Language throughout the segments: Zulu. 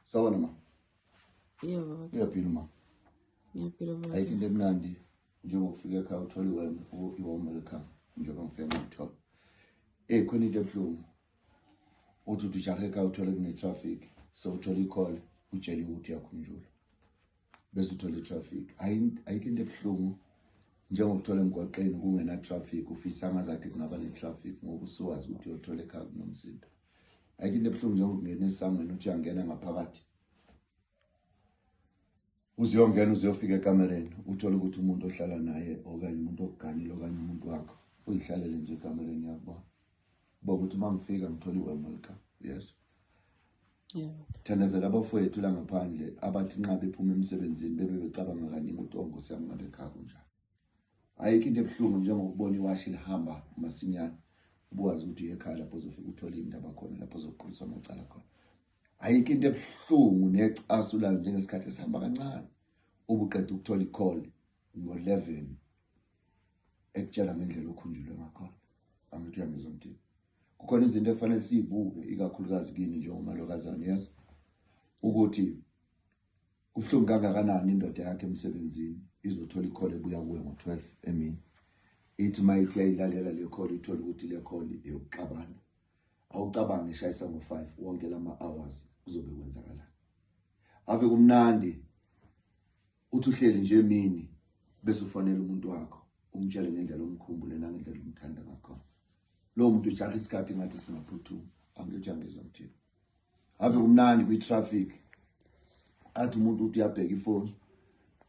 Sawubona ma. Yebo baba. Uyaphila ma? Ngiyaphila baba. Ayikho into emnandi njengokufika ekhaya uthole i-warm welcome njengoba ngifike ngithola. Eh khona into ebuhlungu. Uthi uthi ujahe ekhaya uthole kune-traffic, so uthola i-call utshele ukuthi uyakhunjulwa. Bese uthola i-traffic. Ayikho into ebuhlungu njengokuthola emgwaqeni kungena traffic, ufisa ngazathi kungaba ne-traffic ngoba usuwazi ukuthi uyothola ekhaya kunomsindo. Ayikho into ebuhlungu njengokungena esangweni uthi uyangena ngaphakathi. Uziyongena uziyofika ekamereni uthole ukuthi umuntu ohlala naye okanye umuntu okuganile okanye umuntu wakho uyihlalele nje ekamereni yakubona. Kuba ukuthi uma ngifika ngithole i-warm welcome. Yes. Yebo. Thandazela abafowethu la ngaphandle abathi nxa bephuma emsebenzini bebe becabanga kaningi ukuthi oh Nkosi yami ngabe ekhaya kunjani. Ayikho into ebuhlungu njengokubona iwashi lihamba masinyane. Ubuwazi ukuthi uye ekhaya lapho uzofika uthole indaba khona lapho uzoquliswa amacala khona. Ayikho into ebuhlungu necasulayo njengesikhathi esihamba kancane. Ubuqeda ukuthola i-call ngo-11 ekutshela ngendlela okhunjulwe ngakhona. Angithi uyangizwa ngithini? Kukhona izinto ekufanele sizibuke ikakhulukazi kini njengomalokazane yeso ukuthi kubuhlungu kangakanani indoda yakhe emsebenzini izothola i-call ebuya kuwe ngo-12 emini. Ithi uma ithi yayilalela le call ithole ukuthi le call eyokuxabana. Awucabange ishayisa ngo-5 wonke lama hours kuzobe kwenzakalani. Ave kumnandi uthi uhleli nje emini bese ufonela umuntu wakho umtshele ngendlela omkhumbule nangendlela omthanda ngakhona. Lowo muntu ujaha isikhathi ngathi singaphuthuma. Angithi uyangizwa ngithini. Ave kumnandi kwi-traffic athi umuntu uthi uyabheka ifoni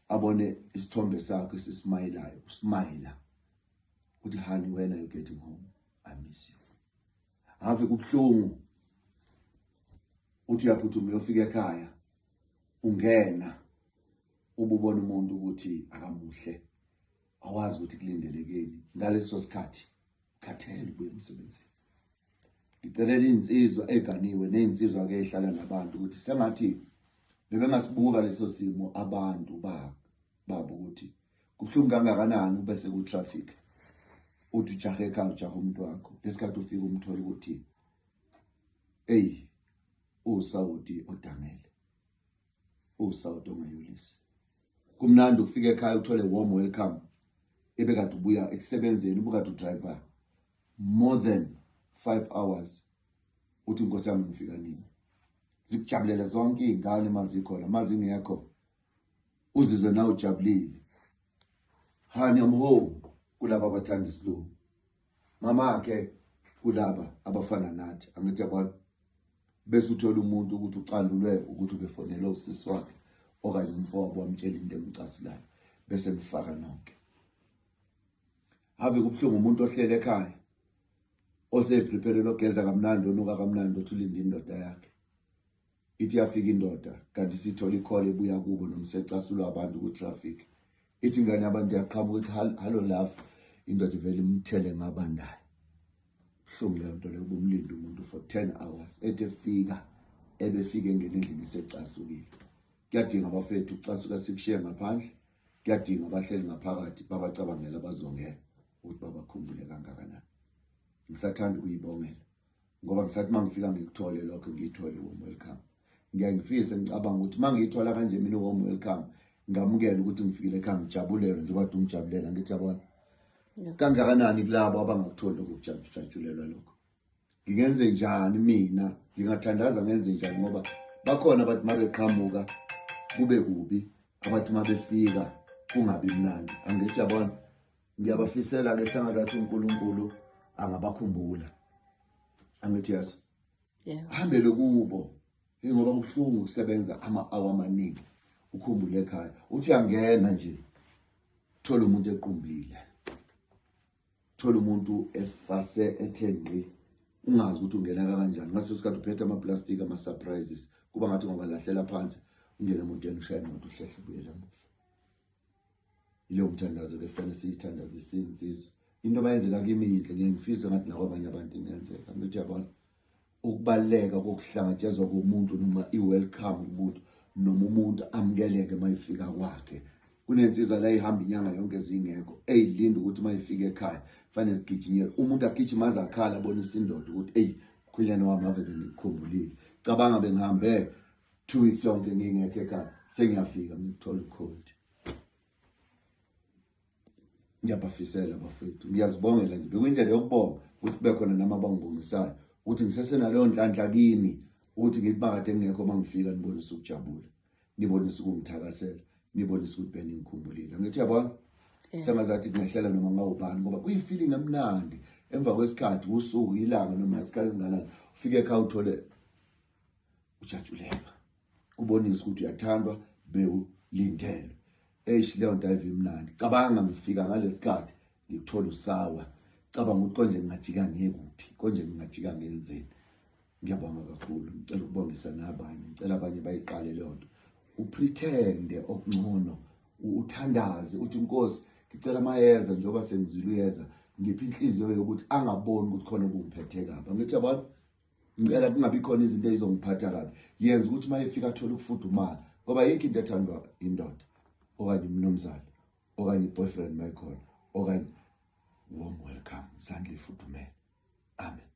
abone isithombe sakho esismayilayo, usmayila uthi honey when are you getting home, I miss you. Ave kubuhlungu uthi uyaphuthuma uyofika ekhaya ungena ububona umuntu ukuthi akamuhle, awazi ukuthi kulindelekeni ngaleso sikhathi, khathele ubuye emsebenzini. Ngicelela iy'nsizwa eganiwe ney'nsizwa ke ehlala nabantu ukuthi sengathi bebengasibuka leso simo abantu babo ukuthi kubuhlungu kangakanani ube seku-traffic uthi ujahe ekhaya ujahe umuntu wakho lesikhathi ufika umthole ukuthi eyi uwusawoti odangele, uwusawoti ongayolisi. Kumnandi ukufika ekhaya uthole warm welcome ebekade ubuya ekusebenzeni ubukade udriver more than 5 hours uthi Nkosi yami ngifika nini. Zikujabulele zonke iy'ngane mazikhona, mazingekho uzizwe nawe ujabulile. Honey I'm home kulaba abathanda isilungu, mama ke kulaba abafana nathi. Angithi yabona, bese uthola umuntu ukuthi ucalulwe ukuthi ubefonelwe usisi wakhe okanye umfowabo wamtshela into emcasulayo bese nifaka nonke. Ave kubuhlungu umuntu ohlele ekhaya oseprepare lokugeza kamnandi onuka kamnandi othi ulinde indoda yakhe. Ithi yafika indoda kanti sithola i-call ebuya kubo noma secasulwa abantu ku-traffic. Ithi ingane yabantu yaqhamuka ithi hello love, indoda ivele imthele ngabandayo. Buhlungu leyo nto leyo, ubumlinda umuntu for 10 hours ethi efika ebefika engena endlini esecasukile. Kuyadinga abafethu ukucasuka sikushiye ngaphandle, kuyadinga abahleli ngaphakathi babacabangela abazongena ukuthi babakhumbule kangakanani. Ngisathanda ukuyibongela ngoba ngisathi uma ngifika ngikuthole lokho, ngiyithole warm welcome. Ngiyaye ngifise ngicabanga ukuthi uma ngiyithola kanje mina warm welcome, ngamukele ukuthi ngifikile ekhaya ngijabulelwe njengoba kade ungijabulela. Ngithi yabona kangakanani kulabo abangakutholi lokho kujatshulelwa lokho. Ngingenze njani mina? Ngingathandaza ngenze njani? Ngoba bakhona abathi uma beqhamuka kube kubi, abathi uma befika kungabi mnandi. Angithi yabona, ngiyabafisela ke sengazathi uNkulunkulu angabakhumbula. Angithi yazi, hambele kubo ngoba kubuhlungu ukusebenza ama-hour amaningi ukhumbule ekhaya uthi uyangena nje thola umuntu equmbile, thola umuntu efase ethe ngqi, ungazi ukuthi ungena kanjani. Ngaso sikhathi uphethe ama-plastic ama-surprises, kuba ngathi ungabalahlela phansi ungene emotweni ushaye imoto uhlehle ubuyele emuva. Yileyo mthandazo ke fanele siyithandazise insizwa. Into abayenzeka kimi yinhle, ngiye ngifise ngathi nakwabanye abantu ingenzeka. Ngithi uyabona ukubaluleka kokuhlangatshezwa komuntu noma i-welcome kumuntu noma umuntu amukeleke uma efika kwakhe. Kunensizwa la ihamba inyanga yonke zingekho eyilinda ukuthi uma ifika ekhaya fanele zigijinyelwe, umuntu agijima aze akhala abonise indoda ukuthi eyi mkhwenyana wami ave bengikukhumbulile, cabanga bengihambe 2 weeks yonke ngingekho ekhaya, sengiyafika ngikuthola ucold. Ngiyabafisela bafethu, ngiyazibongela nje, bekuyindlela yokubonga ukuthi kube khona nami abangibongisayo ukuthi ngisesenaleyo nhlanhla kini, ukuthi ngithi makade ngingekho, uma ngifika nibonise ukujabula, nibonise ukungithakasela, nibonise ukuthi beningikhumbulile. Ngithi uyabona, sengazathi kungehlela noma ngawubani, ngoba kuyi-feeling emnandi emva kwesikhathi, usuku, ilanga noma isikhathi esinganani, ufike ekhaya uthole ujatshulelwa, kubonisa ukuthi uyathandwa, bewulindelwe. Eish, leyo nto ayive imnandi. Cabanga ngifika ngalesikhathi ngikuthola usawa, cabanga ukuthi konje ngingajika ngiye kuphi, konje ngingajika ngenzeni. Ngiyabonga kakhulu, ngicela ukubongisa nabanye, ngicela abanye bayiqale leyo nto, upretende okungcono, uthandaze uthi, "Inkosi, ngicela mayeza, njengoba sengizwile uyeza, ngiphi inhliziyo yokuthi angaboni ukuthi khona okungiphethe kabi." Angithi yabona, ngicela kungabi khona izinto ezizongiphatha kabi, yenza ukuthi uma efika athole ukufudumala, ngoba yikho into ethandwa indoda okanye umnumzane okanye i-boyfriend mayikhona okanye warm welcome, izandla ifudumele. Amen.